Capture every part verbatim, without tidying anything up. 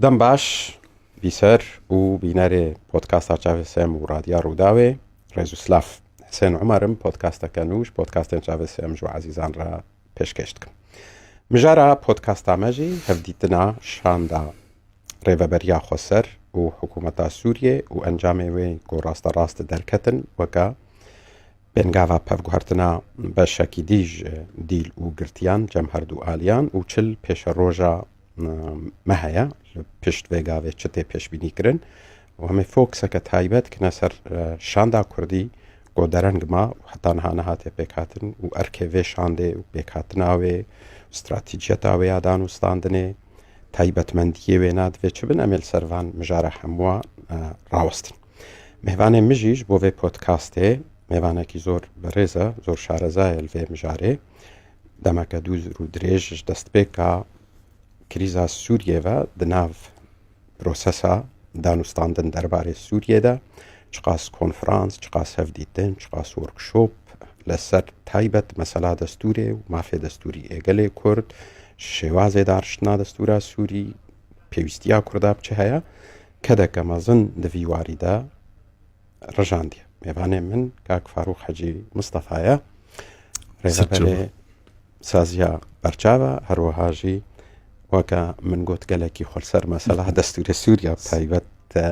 Dem baş, bîser û bînerê podcasta Çavê Sêm û Radya Rûdawê, rêz û silav. Hesên Umer im, podcasteke nû ji podcastên Çavê Sêm ji we ezîzan re pêşkêş dikim. Mijara podcasta me jî hevdîtina şanda Rêveberiya Xweser û Hikûmeta Sûriyê û encamê wê ku rasterast derketin weke pêngava pevguhertina beşekî dî ji dîl û girtiyan cem herdu aliyan û çil pêşeroja, e, me heye li pişt vê gavê çi tê pêşbînî kirin û em ê fokuseke taybet kine ser, e, şanda kurdî ku dereng ma û heta niha nehatiye pêkhatin û erkê vê şandê û pêkhatina wê û stratejiyeta wê ya danûstandinê, taybetmendiyê wê na divê çi bin, em ê li ser van mijara hemûa, e, rawestin. Mêvanê min jî ji bo vê podcastê mêvanekî zor berêz e, zor şareza ye li vê mijarê. Demeke dûr û dirêj ji destpêka krîza Sûriyê ve di nav prosesa danûstandin derbarê Sûriyê de çiqas konferans, çiqas hevdîtin, çiqas workshop li ser taybet mesela destûrê û mafê destûrî ê gelê Kurd, şêwazê dariştina destûra Sûrî, pêwîstiya Kurda bi çi heye, kedeke mezin di vî warî de rijandiye. Mêvanê min kak Farûq Hecî Mistefa ye. Rêveberê Saziya Berçav e, her wiha jî weke min got gelekî xwe li ser mesela destûrê Sûriya bi taybet, e, e,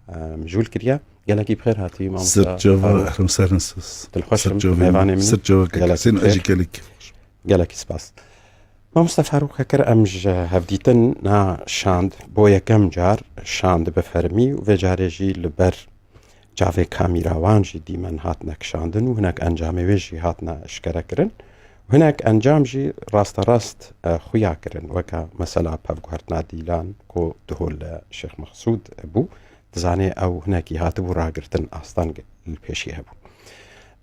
e, mijûl kiriye. Gelekî bi xêr hatî, mamosta Ser çava, Farûq. Ehlen sehlen siz. Dilxweş im, mêvanê min. Ser çava kek Gelekî Hesên, bi xêr. Ez jî gelekî xweş. Gelekî spas. Mamosta Farûq Hekir, em ji hevdîtin na şand bo yekem car şand bi fermî û vê carê jî li ber çavê kamîrawan jî dîmen hatine kişandin û hinek encamê wê jî hatine eşkere kirin. Û hinek encam jî rasterast, e, xuya kirin, weke mesela pevguhertina dîlan ku duhol li Şêx Mexsûd bû, dizanê ew hinekî hatibû ragirtin, asteng li pêşî hebû.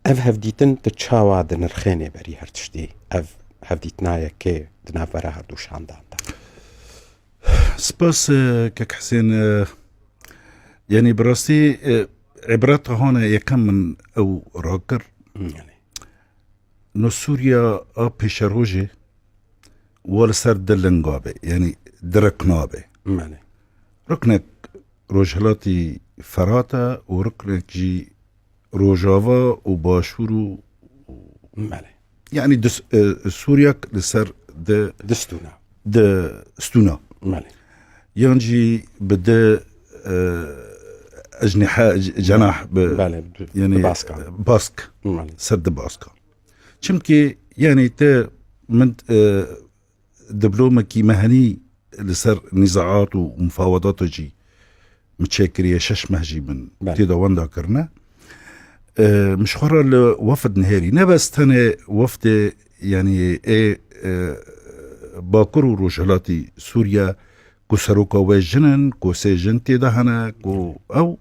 Ev hevdîtin tu çawa dinirxênê berî her tiştî? Ev hevdîtina yekê di navbera herdu şandan de. Spas, e, kek Hesên, e, yanî bi rastî, e, îbreta hane yekem min ew rakir. Yanî. No Sûriya a pêşerojê wa li ser di linga be, yanî di rikna be. Belê. Riknek Rojhilatî Ferat e û riknek jî Rojava û Başûr û Belê. Yanî di s-, e, Sûriyek li ser di Di stûna. di stûna. Belê. Yan jî bi di, e, ecnihe, c-, cenah bi, Belê, bi, yanî bi baska. bask. Belê. Ser di baska. Çimkî, yanî te min, e, diplomekî mehenî li ser nîzaat û mufawedata jî min çêkiriye, şeş meh jî min Belê. tê de wenda kirine. E, min ji xwe re li wefd nihêrî. Ne bes tenê wefdê, yanî ê, e, Bakur û Rojhilatî Sûriye ku seroka wê jin in, ku sê jin tê de hene, ku ew,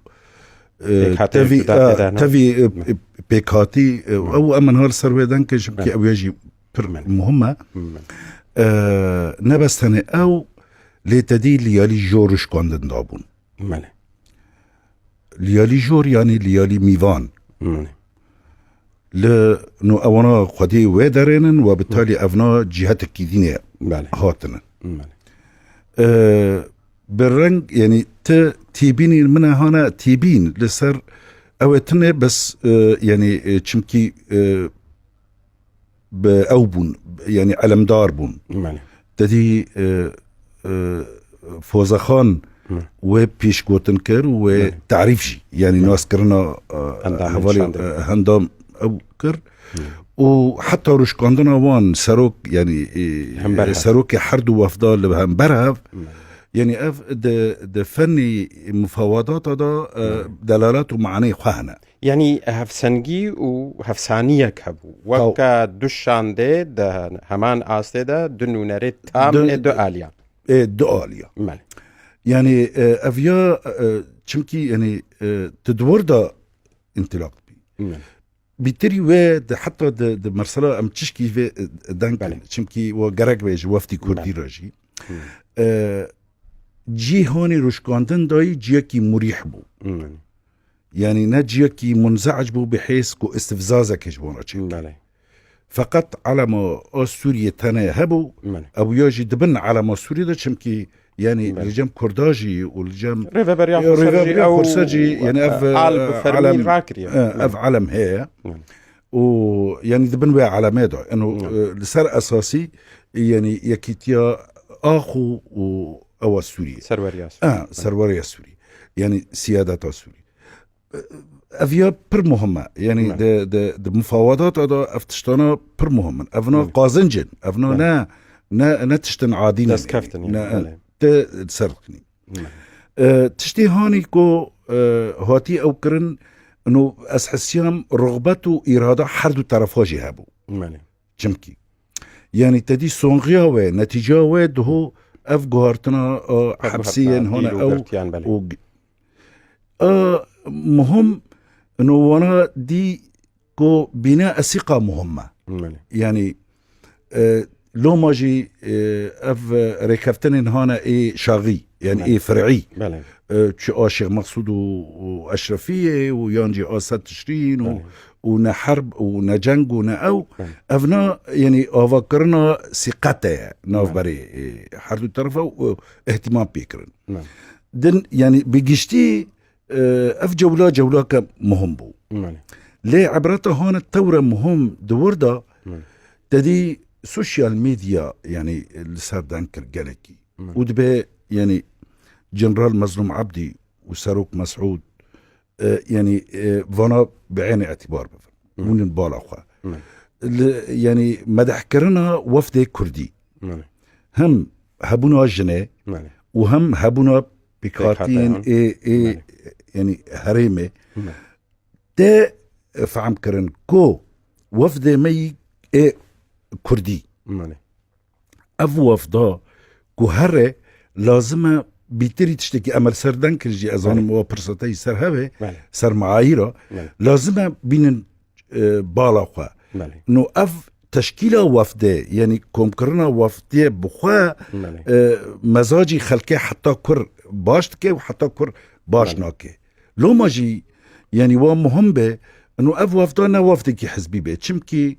e, Pêkhatî tevî, cuda e, tê de hene. tevî, e, Hı. e, pêkhatî, e, Hı. ew em niha li ser wê deng ke ji Hı. ew yê jî pir Hı. muhim e. Hı. E, ne bes tenê ew, lê te dî liyalî jor rişkandin dabûn. Belê. Liyalî jor, yanî liyalî mîvan. Belê. Li no ewana xwedî wê derênin we bi talî evna cîhetekî dînê Belê. hatinin. Belê. Ee, bi reng, yanî ti tîbînî min e hane tîbîn li ser ew ê tinê bes, e, yanî, e, çimkî, e, bi ew bûn, yanî elemdar bûn. Belê. Te dî, e, e, Fozexan Hı. wê pêşgotin kir û wê Belê. tarîf jî, yanî Hı. naskirina, e, Endamên hevalê, şandê. e, hendam ew kir. Hı. Û heta rûşkandina wan serok, yanî, e, Hember hev. serokê her du wefda li hember hev, Hı. yanî ev di, di fennî mufawedata de, e, Hı. delalet û maneyê xwe hene. Yanî hevsengî û hevsaniyek hebû. Taw. Weke du şandê di heman astê de du nûnerê tam Di ê du aliyan. Ê du aliyan. Belê. Yanî, e, ev ya, e, çimkî, yanî, e, tu di wir de întilaq dibî. Belê. Bîtirî wê di heta di, di mersela em çişkî vê, e, deng Belê. çimkî we gerek bê ji wefdî Kurdî Belê. re jî. Hı. E, cîhanî rûşkandin dayî ciyekî murîh bû. Hı. Yanî ne ciyekî munzeec bû bi hêz ku îstifzazekê ji wan re çêke. Belê. Feqet elema a Sûriyê tenê hebû, Belê. ew ya jî di bin elema Sûriyê de, çimkî Yanî Belê. li cem Kurda jî û li cem Rêveberiya Xweser jî Rêveberiya ew, Xweser jî, yanî ev, e, al bi fermî elem, rakiriye. e, Belê. ev elem heye. Belê. Û yanî di bin wê elemê de, eno, Belê. e, li ser esasî, yanî yekîtiya Axo û ewa Sûriyê. Serweriya Sûriyê. E, serweriya Sûriyê. Yanî siyadeta Sûriyê. Ev ya pir muhim e. Yanî Belê. di, di, di mufawadata de ev tiştana pir muhim in. Evna Belê. qazinc in. Evna Belê. ne, ne, ne tiştin adî ne. Destkeftin, Ne, yanî, belê. te ser dikinî. Belê. E, tiştê hanî ku, e, hatî ew kirin, ino ez hesiyam rixbet û îrada her du terefa jî hebû. Belê. Çimkî. Yanî te dî sonxiya we, netîca we diho ev guhartina, e, Ev hepsiyên guhartina hone dîl û ew girtiyan, belê. û g-, e, muhim, ino wana dî ku bîne esîqa muhim e. Belê. Yanî, e, loma jî, e, ev, e, rêkeftinên hane ê şaxî, yanî Belê. ê fer'î. Belê. E, çi a Şêx Mexsûd û, û Eşrefiyê û yan jî a Sed Tişrîn û, Belê. û ne herb û ne ceng û ne ew. Belê. Evna, yanî avakirina sîqete ye navberê, Belê. e, her du terefa û îhtîmam pê kirin. Belê. Din, yanî bi giştî, e, ev cewla cewlake muhim bû. Belê. Lê ebreta hane tewre muhim di wir de Belê. te dî sosyal medya, yanî li ser deng kir gelekî. Belê. Û dibe, yanî General Mezlûm Ebdî û Serok Mesûd, e, yanî, e, vana bi eynê îtîbar bibin. Belê. Hûn in bala xwe. Belê. Li, yanî medehkirina wefdê Kurdî. Belê. Hem hebûna jinê Belê. û hem hebûna pêkhatiyên Pêkhateyên. ê, ê, Belê. yanî herêmê Belê. te fehm kirin ku wefdê me yî ê Kurdî. Belê. Ev wefda ku here lazim e bîtirî tiştekî em li ser deng kirin jî, ez Belê. zanim wa pirseta yî ser hebe, Belê. ser meayîra, Belê. lazim e bînin, e, bala xwe. Belê. No ev teşkîla wefdê, yanî komkirina wefdê bi xwe, Belê. e, mezacî xelkê heta kur baş dike û heta kur baş Belê. nake. Loma jî, yanî wa muhim be, ino ev wefda ne wefdekî hizbî be. Çimkî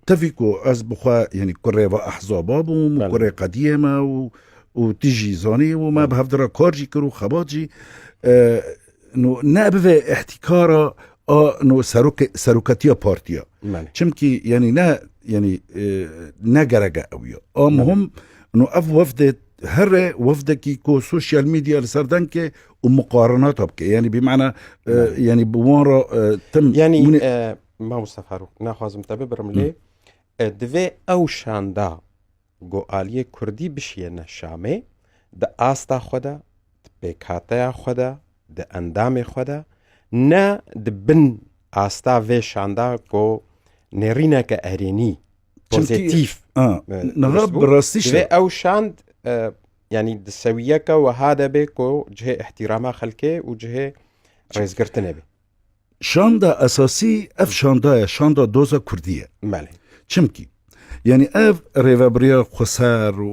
tevî ku ez bi xwe, yanî kurê va ehzaba bûm, Belê. kurê qediyê me û, û tijî zanî û me Belê. bi hevdira kar jî kir û xebat jî, e, no, ne bibe îhtîkara a, no, seroke-, seroketiya partiya. Belê. Çimkî, yanî ne, yanî, e, ne gerek e ew ya. A Belê. muhim, no, ev wefdê here wefdekî ku sosyal medya li ser deng ke û muqarenata bike. Yanî bi mana, e, Belê. yanî bi wan re, e, tim Yanî, hûn ê e, Mamoste Farûq, naxwazim te bibirim Hı. lê, e, divê ew şanda ku aliyê Kurdî bişiyêne Şamê, di asta xwe de, di pêkhateya xwe de, di endamê xwe de, ne di bin asta vê şanda ku nêrîneke erênî, Çimkî, pozîtîf, ha, e, niha dirust bû. bi rastî Divê şe- ew şand, e, yanî di sewiyeke wiha de bê ku cihê îhtîrama xelkê û cihê Çim- rêzgirtinê bê. Şanda esasî ev şanda ye, şanda doza Kurdî ye. Belê. Çimkî, yanî ev rêvebiriya xweser û,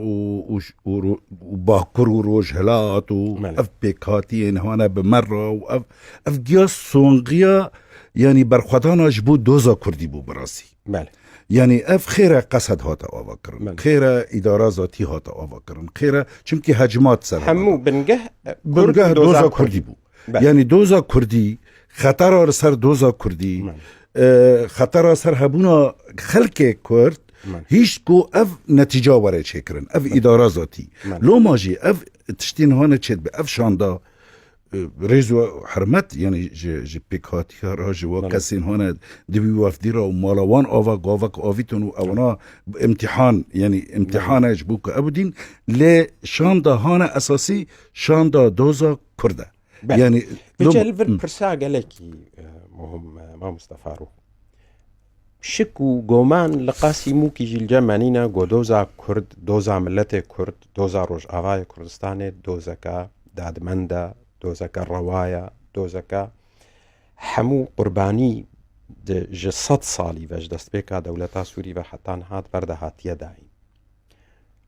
û, û, û Bakur û Rojhilat û Belê. ev pêkhatiyên hane bi me re û ev, ev giya songiya, yanî berxwedana ji bo doza Kurdî bû bi rastî. Belê. Yanî ev xêre qesed hate ava kirin. Belê. Xêre îdara zatî hate ava kirin. Xêre, çimkî hecmat ser Hemû hate. bingeh, e, Kurd Bingeh û doza doza Kurdî. Kurdî bû. Belê. Yanî doza Kurdî, xetera li ser doza Kurdî, Belê. e, xetera ser hebûna xelkê Kurd, Belê. hîşt ku ev netîca were çêkirin, ev Belê. îdara zatî. Belê. Loma jî ev tiştên hane çêdibe, ev şanda, e, rêz û hurmet, yanî ji, ji pêkhatiya re, ji wa Belê. kesên hane di wî wefdî re û mala wan ava gavek avîtin û ewana imtîhan, yanî imtîhan e ji bo ku ew dîn, lê şanda hane esasî şanda doza Kurd e. Belê. Yanî, Vêca lom-, li vir Hı. pirsa gelekî, e, muhim, e, Mamoste Farûq. Şik û goman li qasî mûkî jî li cem me nîne, ku doza Kurd, doza miletê Kurd, doza Rojavayê Kurdistanê dozeke dadmend e, dozeke rewa ye, dozeke hemû qurbanî di, ji sed salî ve, ji destpêka dewleta Sûrî ve heta niha di ber de hatiye dayîn.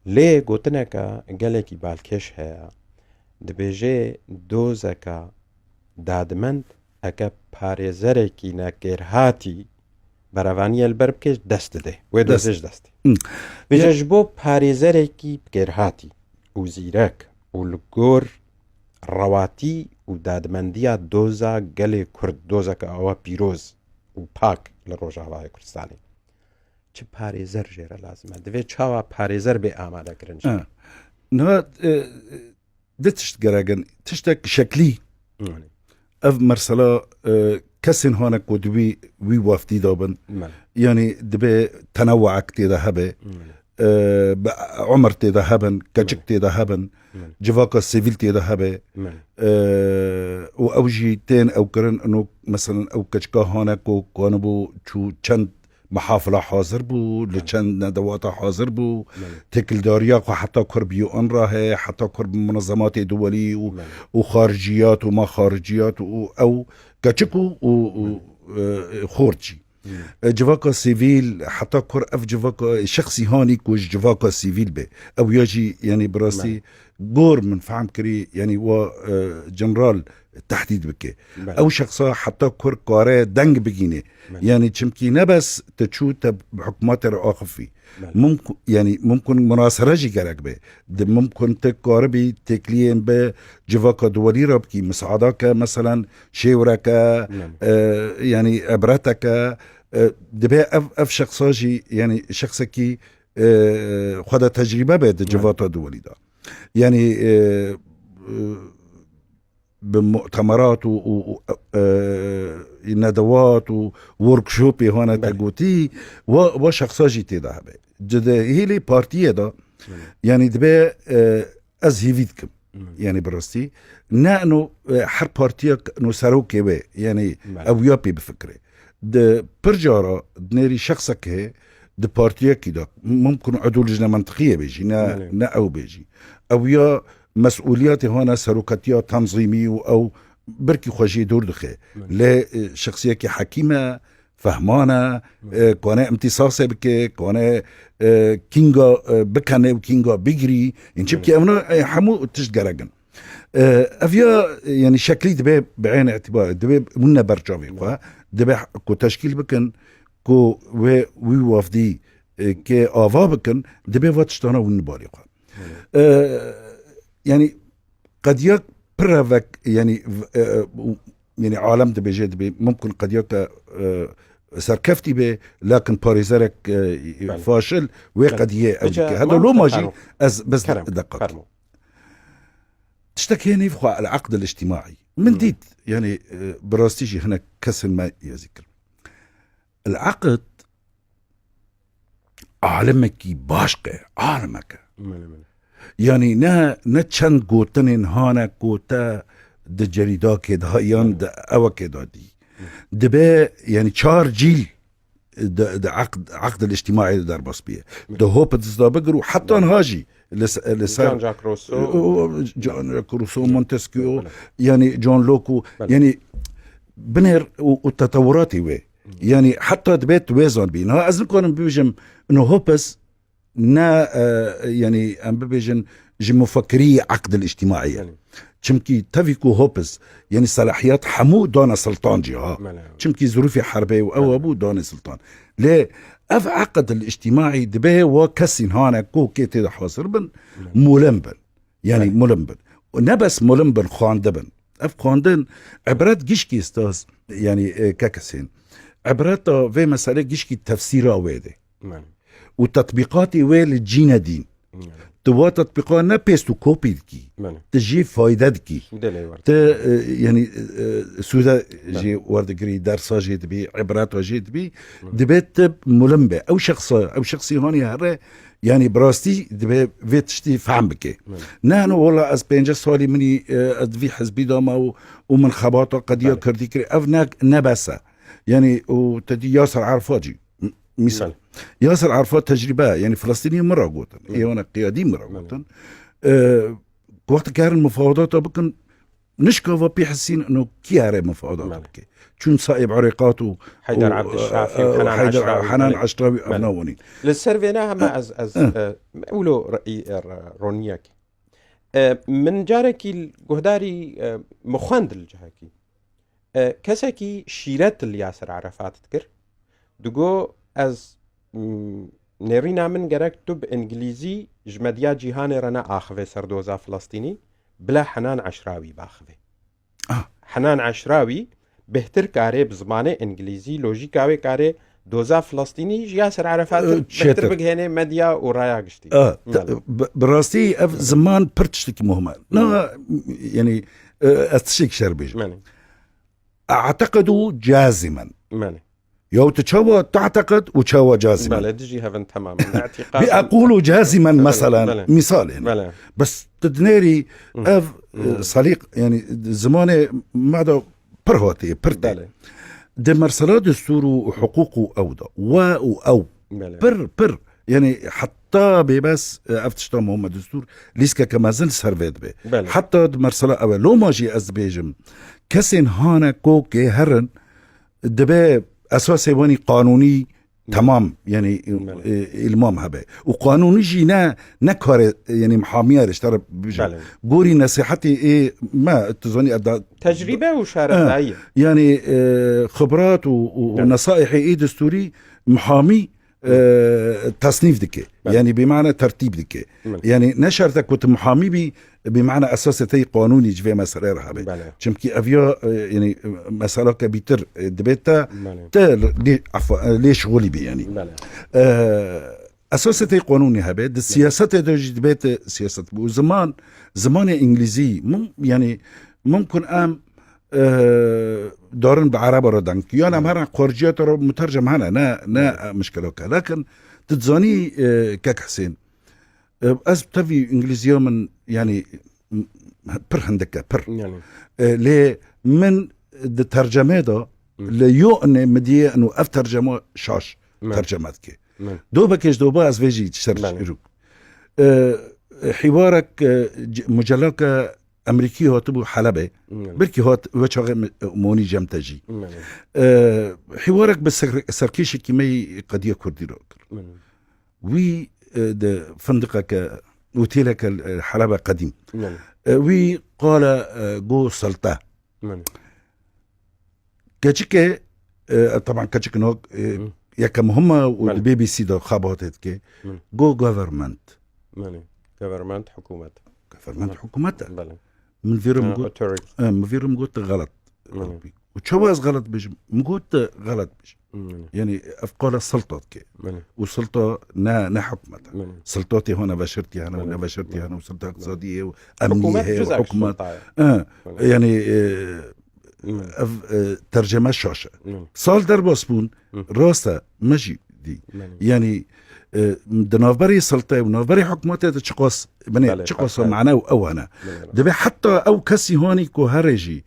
Lê gotineke gelekî balkêş heye, dibêje dozeke dadmend heke parêzerekî ne kêrhatî berevaniyê li ber bike, dest dide. Wê Dest. dozê ji destê. Hı. Vêca Ya- ji bo parêzerekî kêrhatî û zîrek û li gor rewatî û dadmendiya doza gelê Kurd, dozeke awa pîroz û pak li Rojavayê Kurdistanê, çi parêzer jê re lazim e? Divê çawa parêzer bê amadekirin jî? Ha. Niha, e, du tişt gerek in. Tiştek şeklî. Yanî. Ev mersela, e, kesên hane ku di wî, wî wefdî de bin. Belê. Yanî dibe tenewuek tê de hebe. Belê. E, bi umir tê de hebin, keçik Belê. tê de hebin, Belê. civaka sivîl tê de hebe. Belê. E, û ew jî tên ew kirin, ino, meselen, ew keçika hane ku kanibû çû çend mihafila hazir bû, li Belê. çend nedewata hazir bû, Belê. têkildariya xwe heta kur bi U N re heye, heta kur bi munezematê duwelî û, Belê. û xariciyat û ma xariciyat û ew keçik û, û, û, Belê. e, xort jî. Belê. E, civaka sivîl, heta kur ev civaka, şexsî hanî ku ji civaka sivîl be. Ew ya jî, yanî bi rastî Belê. gor min fehm kirî, yanî wa, e, general tehdîd bike. Belê. Ew şexsa heta kur kare deng bigîne. Belê. Yanî çimkî ne bes te çû te bi hikûmetê re axifî. Belê. Mumk-, yanî mumkin munasere jî gerek be. Di mumkin te karibî têkliyên bi civaka duwelî re bikî. Misaada ke, meselen, şêwreke, Belê. e, yanî ebreteke, e, dibe ev, ev şexsa jî, yanî şexsekî, e, xwe de tecrîbe be di Belê. civata duwelî de. Yanî, e, e, bi mutemerat û, û, û, e, nedewat û workshopê hane te Belê. gotî, wa, wa şexsa jî tê de hebe. Di hêlê partiyê de, Belê. yanî dibe, e, ez hêvî dikim. Belê. Yanî bi rastî. Ne ino, e, her partiyek ino serokê wê, yanî Belê. ew ya pê bifikire. Di pir cara di nêrî şexsek heye, di partiyekî de, mumkin edûl ji ne mentiqiyê bêjî, ne, Belê. ne ew bêjî. Ew ya mesûliyetê hane seroketiya tanzîmî û ew birkî xwe jê dûr dixe. Belê. Lê, e, şexsiyekî hekîm e, fehman e, Belê. e, kane imtîsasê bike, kane, e, kînga, e, bikene û kînga bigirî. În çimkî Belê. evna, e, hemû tişt gerek in. E, ev ya, e, yanî şeklî dibe bi eyn îtibar, dibe hûn ne ber çavê xwe, dibe ku teşkîl bikin, ku wê wî wafdî, e, ke ava bikin, dibe va tiştana hûn li balê xwe. E, yanî qediya pir revek, yanî, v-, e, e, û, yanî alem dibêje, dibe mumkin qediyake, e, serkeftî be, lakin parêzerek, e, Belê. faşil wê Belê. qediyê ew Bice dike. Heta mamoste loma jî Fermo. ez bes Kerem, deqat. Fermo. Tiştek heye nêv xwe el-eqd el-îctimaî. Min Hmm. dît, yanî, e, bi rastî jî hinek kesên me yazî kir. El-eqd alimekî başq e, alimeke. Belê, belê. Yanî ne, ne çend gotinên hane ku te di cerîdakê de yan di ewekê de dî. Dibe, yanî çar cîl di, di eqd, eqd el-îctimaî de derbas bûye. Di Hobbes de bigir û heta niha jî li se-, li ser Jean-Jacques Rousseau. O, o, Jean-Jacques Rousseau, Belê. Montesquieu, Belê. yanî John Locke û, Belê. yanî binêr û, û tetewuratê wê. Yanî heta dibe tu wê zanbî. Niha ez nikarim bibêjim, ino Hobbes ne, e, yanî em bibêjin ji mufekirî eqd el-îctimaî ye. Belê. Çimkî tevî ku Hobbes, yanî selahiyet hemû dane siltan jî ha. Belê. Çimkî zirûfê herbê û ew Belê. hebû dane siltan. Lê ev eqd el-îctimaî dibe wa kesîn hane ku kê tê de hazir bin, Belê. mulim bin. Yanî Belê. mulim bin. Û ne bes mulim bin, xwende bin. Ev xwendin, ibret gişkî staz, yanî, e, kekesên. Ibreta vê meselê gişkî tefsîra wê de. Belê. Û tetbîqatê wê li cîne dîn. Belê. Tu wa tetbîqa ne paste û copy dikî. Belê. Tu jê fayde dikî. Sûde lê werdikî. Tu, e, yanî, e, sûde Belê. jê werdigirî, dersa jê dibî, ibreta jê dibî. Belê. Dibe tu mulim be. Ew şexsa, ew şexsî hanî here, yanî bi rastî dibe vê tiştî fehm bike. Belê. Ne heno wela ez pêncî salî min î, e, ez di vî hizbî de me û, û min xebata qediya Belê. kirdî kir. Ev ne, ne bes e. Yanî û te dî Yasir Arafat jî. M-, mîsal. Belê. Yasir Arafat tecrîbe, yanî Filistînî min re gotin. Belê. Êwana qiyadî min re Belê. gotin. E, wextê ke herin mufawedata bikin, nişka va pê hesîn ino kî here mufawedata Belê. bike. Çûn Saîb Urêqat û, Heyder û, Abdişafî û e, Henan Heyder, Eşrawî. Henan Belê. Eşrawî Belê. evna wanîn. Li ser vêne heme E, ez, ez, e. e, wilo re-, î, e, re-, roniyek. E, min carekî l-, guhdarî, e, min xwend li cihekî. E, kesekî şîret li Yasir Arafat dikir. Digo ez, m, Nêrîna min gerek tu bi îngilîzî ji medya cîhanê re neaxivê ser doza Filistînî, bila Henan Eşrawî biaxivê. Ah. Henan Eşrawî bêhtir karê bi zimanê îngilîzî, lojîka wê karê doza Filistînî ji Yasir Erefatir Ee, çêtir. bêhtir bigihênê medya û raya giştî. Ah, Belê. bi, bi rastî ev ziman pir tiştekî muhim e. Na, yani, e, ez tiştek şer bêjim. Belê. E'teqidu cazimen. Belê. Ya tu çawa te'teqid û çawa cazimen. Belê, dijî hevin temamen. Îtîqad. Bi equlu cazimen Belê, mesela belê. misal yani. Belê. Bes tu dinêrî ev e, salîq yani zimanê me de pir hatî, pir tê. Belê. Di mersela destûr û hiqûq û ew de. We û ew. Belê. Pir, pir. Yani heta bêbes e, ev tişta muhim e destûr lîskeke mezin ser vê dibe. Belê. Heta di mersela ew e. Loma jî ez dibêjim. Kesên hane kokê herin dibe esasê wanî qanûnî temam yani Belê. e, îlmam hebe. Û qanûnî jî ne ne kare yani mihamiya re işte bijim. Belê. Gorî nesihetê ê me tu zanî ev da Tecrîbe û şarezayî. Yani e, xibrat û, û, û Belê. nesaihê ê destûrî muhamî e, tasnîf dike. Belê. Yani bi mane tertîb dike. Belê. Yani ne şert e ku tu muhamî bî bi mane esasê te yî qanûnî ji vê meselê re hebe. Belê. Çimkî ev ya e, yani e, mesela ke bîtir e, dibê te Belê. te lê, afwa, e, lê şixulî bî yani. Belê. E, esasê te qanûnî hebe, di siyasetê de jî dibê te siyaset bû. Ziman, zimanê îngilîzî, mum, yani mumkin em e, darin bi ereba re deng. Yan em herin xorciya te re mutercem hene, ne, ne mişkilok e. Lakin tu dizanî e, kek Husên, e, ez tevî îngilîziya min yani m- pir hindik e, pir. Yani. E, lê min di tercemê de li yo inê min diyê ino ev tercema şaş Me. terceme dike. Me. Do bekê ji do ba ez vê jî ser Belê. îro. E, hîwarek e, c- mucelaka Emerîkî hatibû Helebê. Me. Belkî hat we çaxê mi- monî cem te jî. Me. E, hîwarek bi ser, serkêşekî me yî qediya Kurdî re kir. Me. Wî e, di findiqeke, otêleke e, Helebê qedîm. Me. E, wî qala e, go selte. Me. Keçike, e, teban keçik no, e, Hı. yeke muhim e û Belê. di B B C de xebatê dike. Hı. Go government. Me. Government, hikûmet. Government hikûmet e. Belê. Min vîrim Ha, got, authority. e, min vîrim got xelet. Hı. Û çawa ez xelet bijim? Min got xelet bijim. Me. Yani ev qala silta dike. Me. Û silta ne, ne hikûmet e. Me. Silta tê hona veşirtî hene û Belê. ne veşirtî Belê. hene û silta iqtisadî ye û Hikûmet emnîye heye û cizek hikûmet. sulta ye. E, Belê. Yani e, Me. ev e, terceme şaş e. Me. Sal derbas bûn, Hı. rast e, me jî dî. Me. Yani e, di navberê siltê û navberê hikûmetê de çiqas binê, Belê, çiqas belê. mane û ew hene. Belê. Dibe heta ew kesî hanî ku here jî,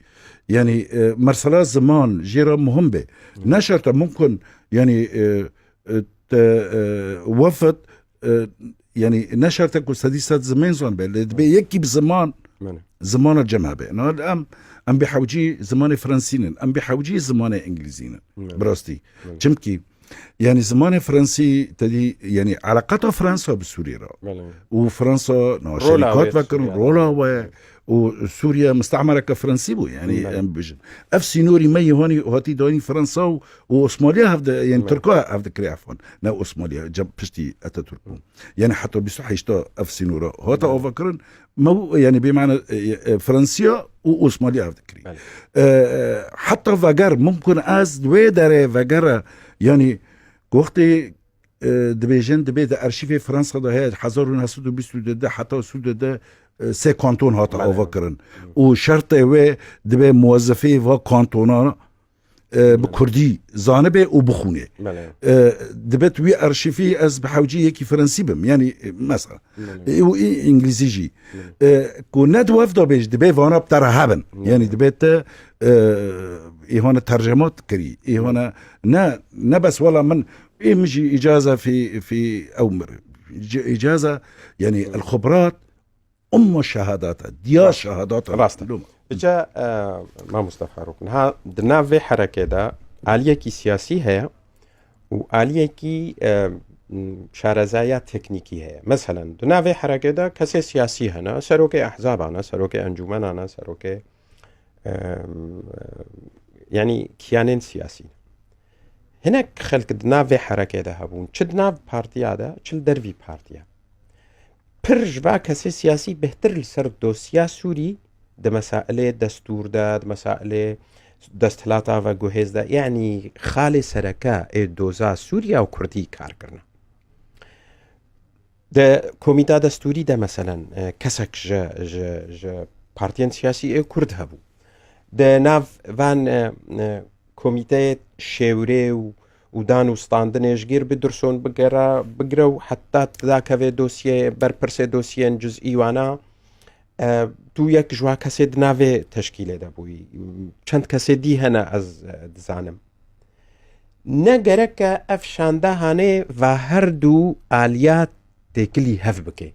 yani e, mersela ziman jê re muhim be. Ne şert e mumkin, yani e, e, te e, wefd e, yani ne şert e ku sedî sed zimên zan be. Lê dibe yekî bi ziman, Me. zimana cem hebe. Na em, em bi hewcî zimanê Fransî nin, em bi hewcî zimanê Îngilîzî nin. Me. Bi rastî. Me. Çimkî yani zimanê Fransî te dî yani eleqata Fransa bi Sûriyê re. Belê. Û Fransa na Rola şerîkat wê vekirin, Sûriye. Rola we û Sûriye mistemereke Fransî bû yani Belê. em bijin. Ev sînorî me yî hanî hatî danî Fransa û, û Osmaniya hevde yani Belê. Tirka hevde kirê efan. Ne Osmaniya cem piştî Atatürk bû. Yani heta bîst û heşt ev sînora hata avakirin. Me yani bê mane e, e, Fransiya û Osmaniya hevde kirî. Belê. E, e, heta veger mumkin ez wê derê vegere yani wextê e, dibêjin dibê di arşîvê Fransa de heye hezar û neh sed û bîst û du de heta sûde de e, sê kanton hate Belê. Avakirin. Û şertê wê dibe muwezefê va kantona e, bi kurdî zanibe û bixûne. Belê. E, dibet wî arşîvî ez bi hewcî yekî Fransî bim. Yani e, mesela. Belê. E, û î îngilîzî jî. E, ku ne di wefda bêj dibe vana bi te re hebin. Yani dibe te e, îhana tercemat kirî. Îhana ne, ne bes wela min ê min jî îcaza fî, fî ew mir. Îcaza yani el xubrat umma şehadata. Diya şehadata. Rast e. Loma. Bica e, Mamoste Farûk. Niha di nav vê herekê de aliyekî siyasî heye û aliyekî e, m, şarezaya teknîkî heye. Meselen, di nav vê herekê de kesê siyasî hene, serokê ehzaban e, serokê encûmenan e, serokê e, m, e, yanî kiyanên siyasî. Hinek xelk di nav vê herekê de hebûn, çi di nav partiya de, çi li dervî partiya. Pir ji va kesê siyasî bêhtir li ser dosya Sûrî, di mesailê destûr de, di mesailê desthilata veguhêz de, yanî xalê sereke ê doza Sûriya û Kurdî kar kirine. Di komîta destûrî de, meselen, e, kesek ji, ji, ji partiyên siyasî ê Kurd hebû. Di nav van, e, e, komîteyê şêwrê û, û dan û standinê ji gêr bidirson bigera, bigire û heta didakeve dosyeyê, berpirsê dosyeyên cizî wana, e, tu yek ji wa kesê di navê teşkîlê de bûyî. Çend kesê dî hene ez, e, dizanim. Ne gerek e ev şande hanê va her du aliyat têkilî hev bike.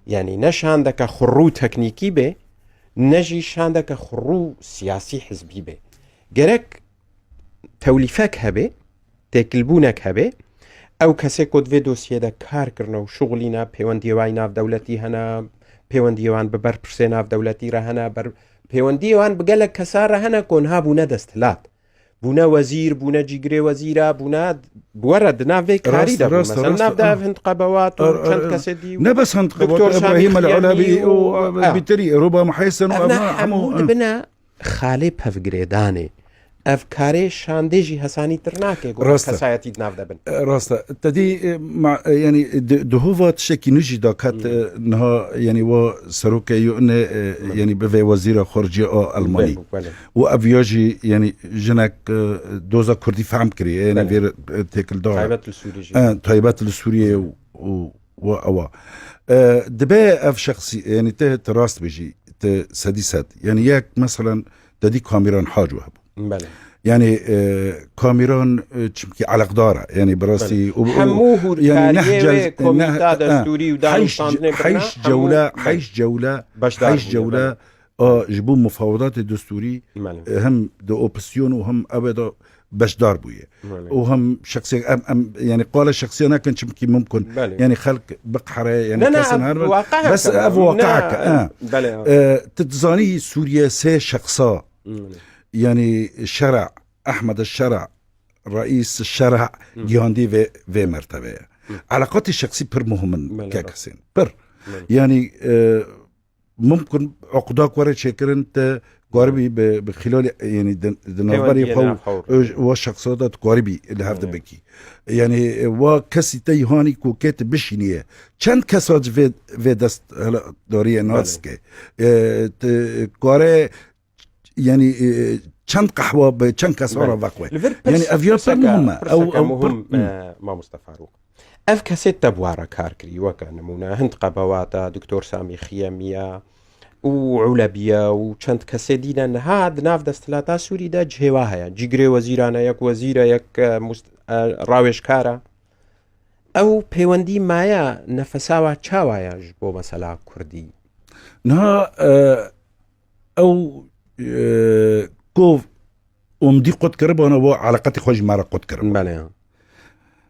Yanî ne şandeke xurû teknîkî be, ne jî şandeke xurû siyasî hizbî be. Gerek tewlîfek hebe, têkilbûnek hebe, ew kesê ku di vê dosyê de kar kirine û şixulîne, pêwendiyê wan navdewletî hene, pêwendiyê wan bi berpirsê navdewletî re hene, ber-, pêwendiyê wan bi gelek kesa re hene ku niha bûne desthilat. Bûne wezîr, bûne cîgirê wezîra, bûne bi we re di nav vê karî Rast, de bû. rast, Mesela rast. nav de ev hin qebewat û Ar-, çend ar-, kesê dî û ne bes hin qebewat, Doktor Sami Îbrahîm El Xiyemî Elebî û, û, e, e, Bîterî, Roba Muheysen û Ev ev ne ne hemû, hemû e. dibine xalê pevgirêdanê. Ev karê şandê jî hesanîtir nake ku Rast e. kesayetî di nav de bin. E, rast e. Te dî, e, ma, e, yanî di, di hova tiştekî nû jî daket, Hı. e, niha, yanî wa serokê yo ne, e, Hı. yanî bivê wezîra xaricî a Almanî. Belê, belê. Û ev ya jî, yanî jinek, e, doza Kurdî fehm kiriye, yanî Belê. vê, e, têkildar e. Taybet li Sûrî jî. E, taybet li Sûriyê û, û, û ewa. E, dibe ev şexsî, yanî te, te rast bijî, te sedî sed. Yanî yek, meselen, te dî Kamîran Haco hebû. Belê. Yanî, e, Kamîran, e, çimkî eleqdar e, yanî bi rastî Belê. û, û, Hemû yanî hûrkariyê neh cel-, wê komîta neh, destûrî û dan û heyş, standinê birine, heyş hemû cewle, belê. heyş cewle, Beşdar heyş bûye, cewle, belê. a, ji bo mufawedata destûrî, Belê. e, hem di opozîsyon û hem ew ê de beşdar bûye. Belê. Û hem şexsiyek, em, em, yanî qala şexsiya nekin, çimkî mimkun, Belê. yanî xelk biqhere, yanî Ne, ne, kesin ev her waqe bes heke, ev ne, waqe heke, ha. belê, ha. E, tu dizanî Sûriye sê şexsa, Belê. yanî Şera, Ehmed Şera, Reîs Şera Hı. gihandî vê, vê mertebeye. Hı. Eleqatê şexsî pir muhim in, Belê, kek rast. Hesên. Pir. Belê. Yanî, e, mimkun uqda ku were çêkirin te karibî bi, bi xîlalî, yanî di, di navberê Pêwendiyê xwe nav hewr. û, û wa şexsa de tu karibî li hev de Evet. bikî. Yanî, e, wa kesî te hanî ku kê tu bişîniye. Çend kesa ji vê, vê dest hela dariye Belê. nas ke. E, tu kare, yanî, e, çend qehwa bi çend kesa Belê. re vexwe. Li vir Yanî pirs-, ev ya pir pirseke, muhim e. Ew, pirseke ew pir muhim, muhim. e, mamoste Farûq. Ev kesê te bi wa re kar kirî, weke nimûne, hin di qebewata, Doktor Samî Xiyemî ye û Ulebiye û çend kesê dî ne. Niha di nav desthilata Sûrî de cihê wa heye. Cîgirê wezîran e, yek wezîr e, yek, e, must-, e, rawêjkar e. Ew pêwendî maye, nefesa wa çawa ye ji bo mesela Kurdî? Niha, e, ew, e, ku Û min dî qut kiribana, wa eleqetê xwe ji me re qut kiribû. Belê, ya.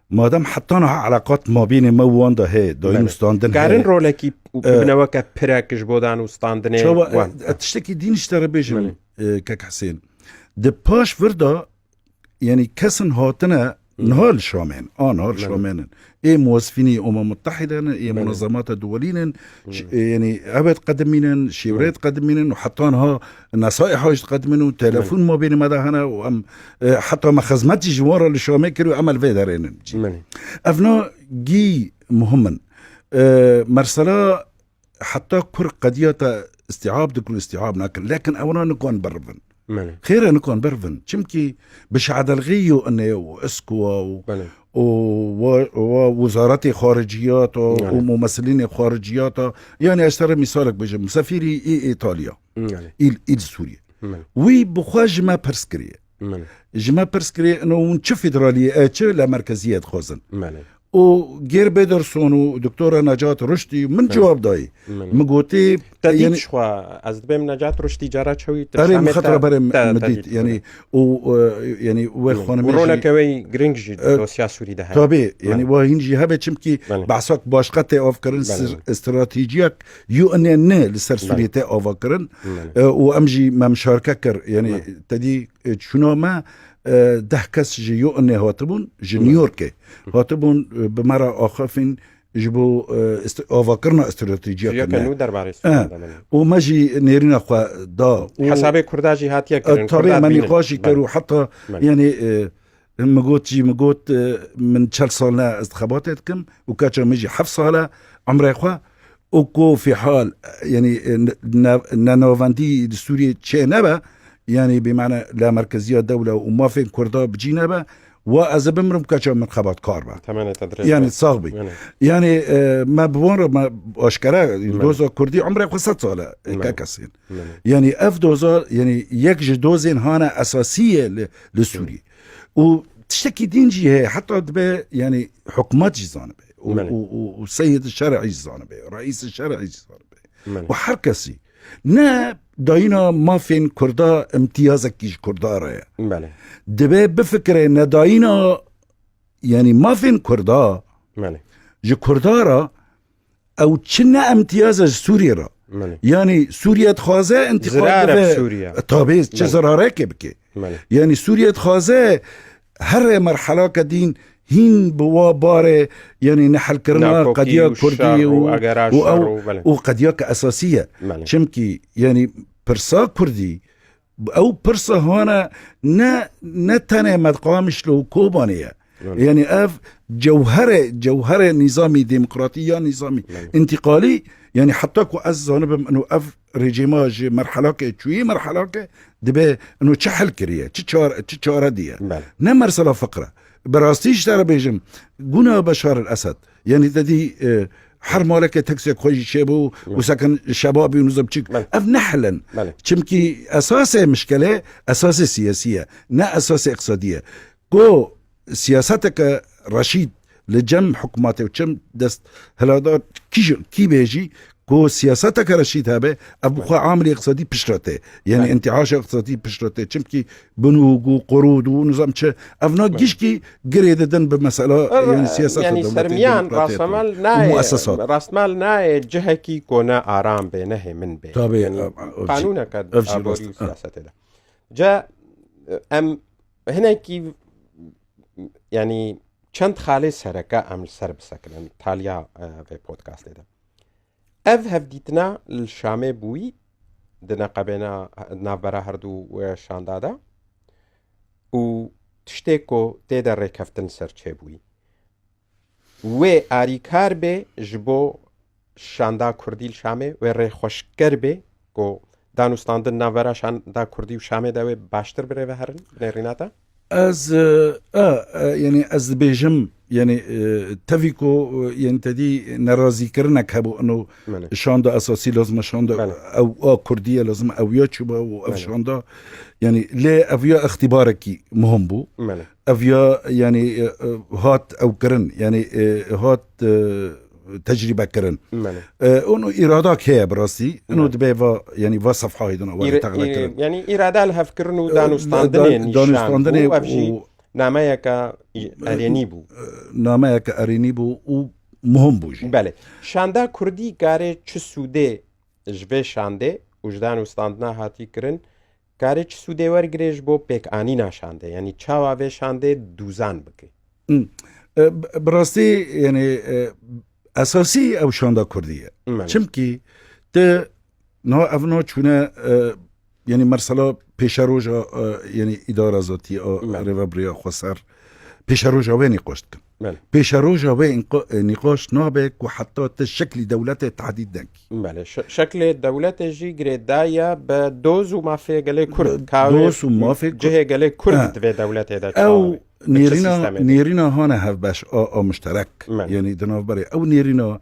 Madem heta niha eleqat mabênê me û wan de heye, dayîn Belê. û standin Karin heye. rolekî û E, bibine weke pirek ji bo dan û standinê çawa, wan. e, e, tiştekî dîn ji te re bêjim, Belê. e, kek Hesên. Di paş vir de, yanî kesin hatine Hı. niha li Şamê ne, a niha li Belê. Şamê ne. Ê muwesifînî Umem Mutehîde ne, ê Belê. munezemata duwelî ne, Hı. ş-, e, yanî ev ê diqedimînin, şêwreyê Hı. diqedimînin û heta niha nesayîha jî diqedimînin û telefon Belê. mabênê me de hene û em, e, heta me xizmet jî ji wan re li Şamê kir û em li vê derê nin cî. Belê. Ev na gî muhim in. E, mesela heta kur qediya te îstîab dikin û îstîab nakin. Lekin ewna nikan birivin. Belê. Xêr e, nikan birivin. Çimkî bi şadelxî yo inê û iskowa û, Belê. û wa, wa wizaretê xariciyat û, Belê. û mumesilînê xariciyata, yanî ez te re mîsalek bijim, sefîrî î Îtalya, Belê. îl, îl Sûriye. Belê. Wî bi xwe ji me pirs kiriye. Belê. Ji me pirs kiriye, ino hûn çi federaliyê, e, çi le merkeziyê dixwazin? Belê. û Geir Pederson û Doktora Necat Ruştî min Hı. cewab dayî. Hı. Min gotî, Te dît yanî ji xwe, ez dibêm Necat Ruştî cara çewî tu Erê, Şamê min xetra te, berê te, min te dît, dît, yanî, belê. û, e, yanî wê Hı. xanimê Û jî, roneke wê giring jî di e, dosya Sûrî de heye. Tabii, yanî Belê. wa hîn jî hebe çimkî Belê. behsa başqa tê av kirin, Belê. sir-, stratejiyek yo inê ne li ser Belê. Sûriyê tê ava kirin. Belê. E, û em jî me mişarke kir, yanî Belê. te dî, e, çûna me, e, deh kes ji U N'ê hatibûn, ji New Yorkê hatibûn, e, bi me re axifîn ji bo, e, ist-, avakirina stratejiya Jiya ke nû derbarê Eh, Sûriyê de, belê. Û me jî nêrîna xwe da. Û Hesabê Kurda jî hatiye kirin, Tabê Kurda me dibînin. Nîqaş jî kir Belê. Û heta, Belê. Yanî, e, min got jî, min got, e, min çel sal ne ez di xebatê dikim û keça min jî heft sal e, emrê xwe, û ku fîhal, yanî, e, ne-, ne-, nenavendî li Sûriyê çê nebe, yanî, bi mane la merkeziya dewle û mafên Kurda bi cî nebe, wa ez ê bimrim keça min xebatkar be. Temenê te dirêj Yanî, be. Sax bî. Yanî. Yanî, e, me bi wan re me aşkere, Belê. Doza Kurdî emrê xwe sed sal e, Belê. Kekesên. Belê. Yanî, ev doza, yanî, yek ji dozên hane esasî ye li, li Sûriyê. Û tiştekî din jî heye, heta dibe, yanî, hikûmet jî zanibe. Û, Belê. Û, û, û Seyyid Şer'î zanibe, Reîs Şer'î zanibe. Belê. Û her kesî. Ne dayîna mafên Kurda imtiyazekî ji Kurda re ye. Belê. Dibe bifikire nedayîna, yanî mafên Kurda Belê. Ji Kurda re ew çi ne imtiyaze ji Sûriyê re. Belê. Yanî Sûriye dixwaze intiqal Zirare dibe. Sûriye. Tabê çi Belê. Zirarekê bike. Belê. Yanî Sûriye dixwaze here merhelake dîn hîn bi wa barê, yanî nehelkirina Nakokî qediya û Kurdî şer û û, agera û şer ew, û, belê. Û qediyake esasî ye. Belê. Çimkî, yanî pirsa Kurdî, ew pirsa hane ne, ne tenê Medqamişlo û Kobanê ye. Belê. Yanî ev cewhere, cewhere nîzamî demokratî ya nîzamî Belê. Întîqalî, yanî heta ku ez zanibim, ino ev rejîma ji merhelake çûyî merhelake dibe ino çi hel kiriye, çi çar-, çi çare diye. Belê. Ne mersela fiqre. Bi rastî ji te re bêjim, guna Beşar el Esed, yanî te dî, e, her maleke teksek xwe jî çêbû û Belê. Sekin şebabî û nizam çik. Belê. Ev ne hel in. Belê. Çimkî esasê mişkele, esasê siyasî ye, ne esasê iqtisadî ye. Ku siyaseteke reşîd li cem hikûmetê û cem dest hiladar kî ji, kî bê jî, ku siyaseteke reşîd hebe, ev bi xwe amilê iqtisadî piştre tê. Yanî Belê. Întiaşa iqtisadî piştre tê. Çimkî binûk û qurûd û nizam çi, evna Belê. Gişkî girê didin bi mesela, Er-, yanî siyaseta yanî dewletê sermiyan demokratê rastemal û nayê, muessesat. Rastemal nayê cihekî ku ne aram bê, ne hêmin bê. Tabê, Yanî ev, ev, ev jî qanûneke rast, ev jî aborî rast. Û siyasetê de. Ca, em hinekî, yanî çend xalê sereke em li ser bisekinin taliya, e, vê podcastê de. Ev hevdîtina li Şamê bûyî di neqebêna navbera her du, e, şanda de û tiştê ku tê de rêkeftin ser çêbûyî. Wê arîkar bê ji bo şanda Kurdî li Şamê, wê rêxweşker bê ku danûstandin navbera şanda Kurdî û Şamê de wê baştir birêveherin, bi nêrîna te? Ez, e, e, e, yanî ez dibêjim, yanî, e, tevî ku, e, yanî te dî nerazîkirinek hebû, ino Belê. Şanda esasî lazim e, şanda Belê. Ew a Kurdî ye, lazim e ew ya çûba û ev Belê. Şanda, yanî lê ev ya îxtîbarekî muhim bû. Belê. Ev ya, yanî, e, e, hat ew kirin, yanî, e, hat, e, tecrîbe kirin. Belê. E, û îradak heye bi rastî. Ino Belê. Dibe va, yanî va sefha hêdin were Îra-, teqle î-, kirin. Yanî îrada li hevkirin û E, danûstandinê dan-, nîşan danûstandinê bû. Ev jî û nameyeke î-, erênî bû. E, nameyeke erênî bû û muhim bû jî. Belê. Şanda Kurdî kare çi sûdê ji vê şandê û ji danûstandina hatî kirin, kare çi sûdê wergirê ji bo pêkanîna şandê? Yanî çawa vê şandê dûzan bike? Hmm. E, bi, bi rastî, yanî, e, esasî ew şanda Kurdî ye. Belê. Çimkî te niha ev niha çûne, e, yanî mersela pêşeroja, e, yanî îdara zatî a Belê. Rêvebiriya Xweser, pêşeroja wê nîqaş dikin. Belê. Pêşeroja wê înqa-, e, nîqaş nabe ku heta te şeklî dewletê tehdîd nekî. Belê, şe-, şeklê dewletê jî girêdayî ye bi doz û mafê gelê Kurd. Bi Ka wê doz û mafê Kurd. Cihê gelê Kurd Ha. Di vê dewletê de Ew çawa be? Bi çi nêrîna, sîstemê be? Nêrîna hane hevbeş a, a muşterek. Belê. Yanî di navberê ew nêrîna,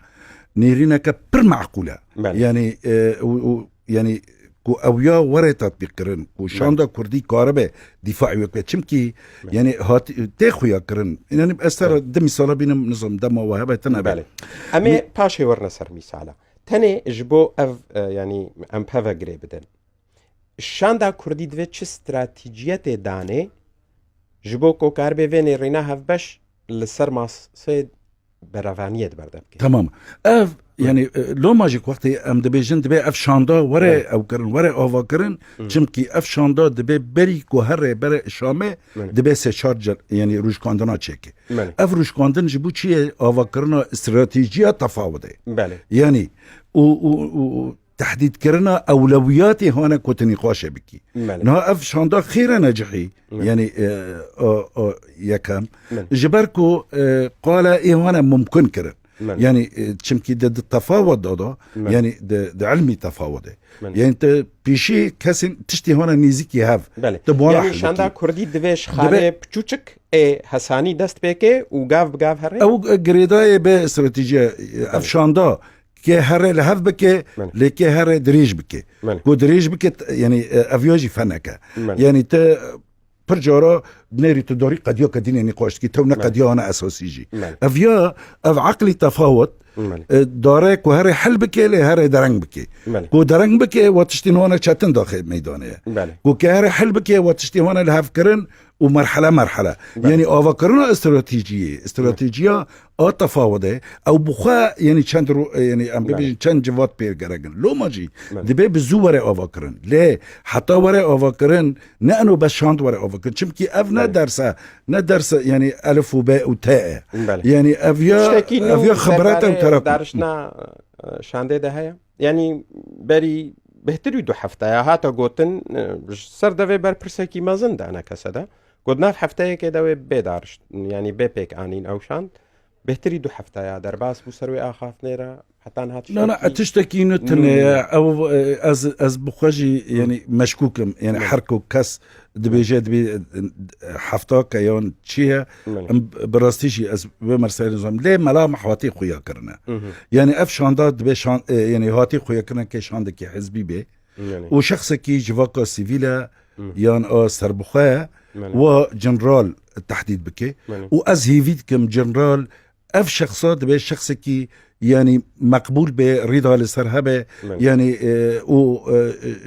nêrîneke pir meqûl e. Belê. Yanî, e, û, û, yanî ku ew ya were tatbîq kirin, ku Belê. Şanda Kurdî karibe dîfaî wek be. Çimkî, Belê. Yanî hat, tê xuya kirin. Yanî ez te re Belê. Di mîsala bînim, nizam dema we hebe tine be. Belê. Em ê Mi- paşê werine ser mîsala. Tenê ji bo ev, e, yanî em peve girê bidin. Şanda Kurdî divê çi stratejiyetê danê ji bo ku karibe vê nêrîna hevbeş li ser masê berevaniyê di berde bike. Tamam. Ev, yani, e, loma jî wextê em dibêjin, dibê ev şanda were Evet. ew kirin, were ava kirin, Hı. çimkî ev şanda dibê berî ku here bere Şamê, Evet. dibê sê çar cer-, yani rûjkandina çêke. Evet. Ev rûjkandin ji bo çi ye? Avakirina stratejiya tefawidê. Belê. Yani, û, û, û, û tehdîdkirina ewlewiyatê hane ku tu nîqaşê bikî. Belê. Niha ev şanda xêre necihî, Belê. yani, e, o, o, yekem. Belê. Ji ber ku, e, qala ê hane mumkin kirin. Belê. Yani, e, çimkî di, di tefawet de da, Belê. yani di, di ilmî tefawet e. Belê. Yani te pêşî kesên tiştî hane nêzîkî hev. Belê. Te bi wan re Yani hel şanda bikî. Kurdî divê ji Dibe- xalê piçûçik ê hesanî dest pêke û gav bi gav here? Ew girêdayê be stratejiye, ev Belê. şanda kê here li hev bike, Belê. lê kê here dirêj bike. Belê. Ku dirêj bike, t-, yani, e, ev ya jî feneke. Belê. Yani te pir cara nêrî tu darî qediyeke dînê nîqaş dikî, tew ne Belê. qediya hane esasî jî. Belê. Ev ya, ev eqlî tefawet, Belê. e, dare ku here hel bike, lê here dereng bike. Belê. Ku dereng bike, wa tiştên hane çetin daxê meydanê ye. Belê. Ku ke here hel bike, wa tiştên hane li hev kirin û merhele merhele. Belê. Yani avakirina stratejiyê, stratejiya a tefawede, ew bi xwe, yani çend ro-, yani em Belê. bibêjin çend civat pê gerek in. Loma jî Belê. dibe bi zû were avakirin. Lê heta were avakirin, ne eno bes şand were avakirin. Çimkî ev ne Belê. derse, ne derse yani elif û be û te ye. Belê. Yani ev ya, Tiştekî nû ev ya xebrete û derbarê terapî. darişna, e, şandê de heye? Yani berî bêhtir û du hefteya hate gotin, e, ji ser devê berpirsekî mezin de ne kese de. Got nav hefteyekê de wê bê darişt, yani bê pêk anîn ew şand. Bêhtirî du hefteya derbas bû ser wê axaftinê re, heta niha Na, na, tiştekî tiştekî ne tune ye. Ew, e, ez, ez bi xwe jî, yani, meşkûk im. Yani, Belê. her ku kes dibêje, dibê, e, hefta ke yan çi ye, Belê. em bi rastî jî ez vê meselê nizam. Lê mela me hatî xuya kirine. Hı hı. Yani, ev şanda dibê şan-, e, yani, hatî xuya kirine ke şandekî hizbî bê. Yani. Û şexsekî civaka sivîl e, Hı. yan a serbixwe ye, Yani. wa general tehdîd bike. Yani. Û ez hêvî dikim general ev şexsa dibe şexsekî, yani, meqbûl be, rîda li ser hebe, Belê. yani, e, û, e,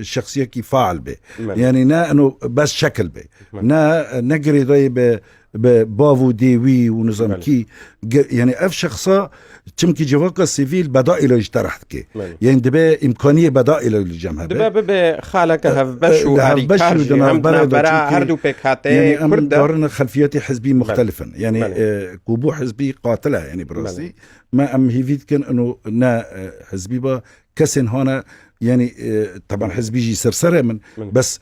e, şexsiyekî faal be. Belê. Yani, ne eno bes şekil be. Belê. Ne, ne girêdayî be, be bav û dê wî û nizam Belê. kî, ge-, yani, ev şexsa çimkî civaka sivîl bedaîla ji te reh dike. Belê. Yani, dibe îmkaniyê bedaîla li cem hebe. Dibe bibe xaleke E, hevbeş e, û li hevbeş harîkar û jî, di hem di navbera de navbera çimkî, her du pêkhateyê yani, em Kurd de. darine xelfiyetê hizbî Belê. muxtelif in. Yani, Belê. e, ku bû hizbî qatil e, yani, bi rastî. Belê. Me em hêvî dikin, ino ne, e, hizbî ba, kesên hane, yani, e, teban hizbî jî ser serê min, Belê. bes,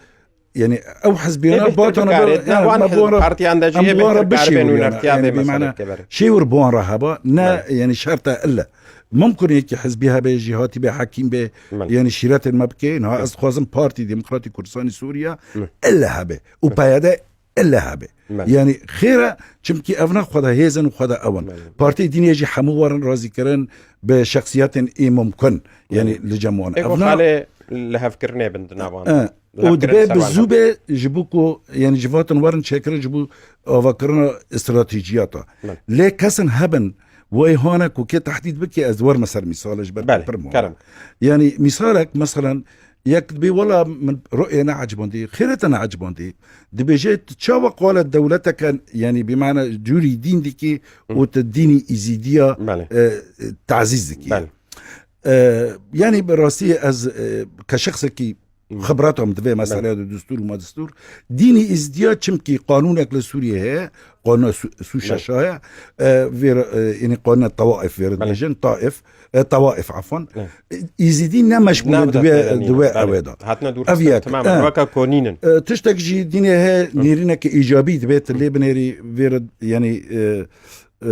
yani, ew hizbiyana Ê, bêhtir batana bikarê, be, ne yani, wan me hizb-, wan re, partiyan de jî em ê wan re bêhtir bikarê bişîwir, yani, nûnertiya yani, vê bi meselê mana, dike ber. şêwir bi wan re heba, ne, Belê. yani, şert e ille. Mumkin yekî hizbî hebe, jîhatî be, hekîm be, Belê. yani, şîretên me bike, niha Belê. ez dixwazim Partî Demokratîk Kurdistanê Sûriye Belê. ille hebe. Û Belê. P Y D ille hebe. Belê. Yani, xêr e, çimkî ev ne xwe de hêz in û xwe de ew in. Belê. Partiyê dînê jî hemû werin razîkirin bi şexsiyetên ê mumkin. Yani, Belê. li cem wan. Ê Ev ku ne xalê lihevkirinê bin di nav wan. E, Lihevkirin û dibe ser bi wan zû hebe. be ji bo ku, yani, civatin werin çêkirin ji bo avakirina stratejiyata. Belê. Lê kesin hebin, wey hane ku kê tehdîd bike, ez werme ser mîsal ji ber Belê, pir muhim. kerem. Yani, mîsalek, meselen, Yek dibê, wela min ru'ye neecibandî, xêrete neecibandî. Dibêje, tu çawa qala dewleteke, yani, bi mana cûrî dîn dikî Hı. û tu dînî Îzîdiya, Belê. e, e, tazîz dikî. Belê. E, yani, bi rastî ez, e, ke şexsekî Hı. xibrata min divê Belê. meseleya de destûr û madestûr. Dînî Îzîdiya çimkî qanûnek li Sûriyê heye, qanûna Sû-, Sû Belê. şeş heye, e, vê re, e, yani qanûna tewaif vê re Belê. dibêjin, taif, e, tewaif, afwan. Belê. Îzîdî ne meşmûl in Nav di wê, destê de di nîne, wê belê. ewê de. Hatine dûr Ev xistin, yek. temam, E. weke konîn in. E, tiştek jî dînê he, Hı. nêrîneke îcabî dibê, tu lê binêrî vê re, yani, e, e,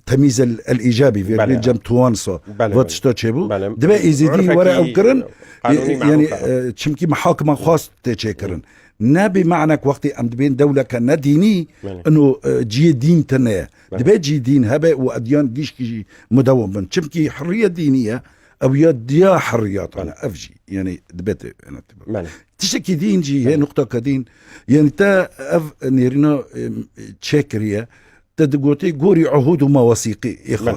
temîz el, el îcabî, vê Belê. re cem tuwan sa. Belê, Vat belê. tişta çêbû. Belê. Dibe Îzîdî Urfekî, were ew kirin, qanûnî e, yani, marûf e. e, çimkî mihakima xwast tê çêkirin. Hı. Ne bi manek wextê em dibên dewleke ne dînî, Belê. ino, e, ciyê dîn tine ye. Belê. Dibe cî dîn hebe û edyan gişkî jî mudewam bin. Çimkî hiriye dînî ye, ew ya diya hiriyatan e, Belê. ev jî, yani, dibe te, yani, Belê. Tiştekî dîn jî heye, Belê. nuqtaka dîn. Yani, te ev nêrîna, em, çêkiriye, te digotê gorî uhûd û mawasîqî ê xwe. Belê.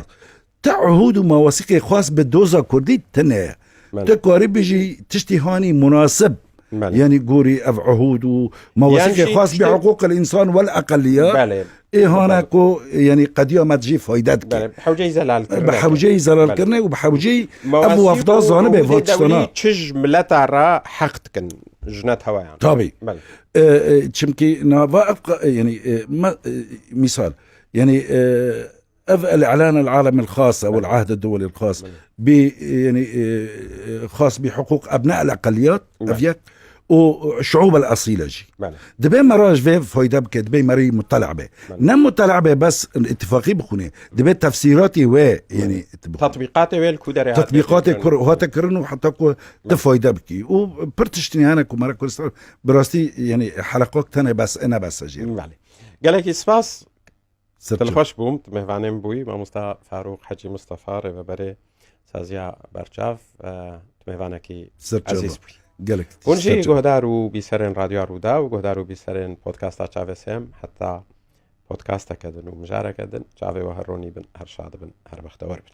Te uhûd û mawasîqê xwest bi doza kurdî tine ye. Belê. Te karî bijî tiştî hanî munasib Belê. Yanî gorî ev uhûd û mewasîkê Yan jî xas bi tiştê- hiqûqil însan wel eqeliyat. Belê. Ê hane Belê. Ku yanî qediya me dijî fayde dike. Belê. Bi hewceyî zelal kirin. Bi hewceyî zelal Belê. kirine û bi hewceyî Mewasîk ev wefda û zanibe hûdê va tiştana. Dewlî çi ji mileta re heq dikin, ji netewe yan. Tabî. Belê. E, e, çimkî nava ev qa- e, yanî e, me, e, misal yanî e, ev el-i'lan el-alem el-xas ew el-ahd el-duwel el-xas bi e, yanî e, e, xas bi huquq ebna el-eqeliyat ev Belê. yek û şuub el-asîle jî. Belê. Dibê me re ji vê fayde bike, dibê me re mutela be. Ne mutela be bes îtifaqî bixwîne. Dibê tefsîratî wê yanî Tatbîqatê wê li ku derê hate Tatbîqatê kirin? Kur hate kirin û heta ku tu fayde bikî. Û pir tiştî hene ku me re Kurdistan bi rastî yanî heleqok tenê bes, ene bes jî. Belê. Gelekî spas. Sir Dilxweş çav. bûm, tu mêvanê min bûyî, mamosta Farûq Hecî Mustafa, rêveberê Saziya Berçav, e, tu mêvanekî Sir çav. ezîz bûyî. Gelek Hûn jî sir çav. Guhdar û bîserên Radyoya Rûdaw û guhdar û bîserên podcasta Çavê Sêm, heta podcasteke din û mijareke din, çavê we her ronî bin, her şad bin, her bextewer bin.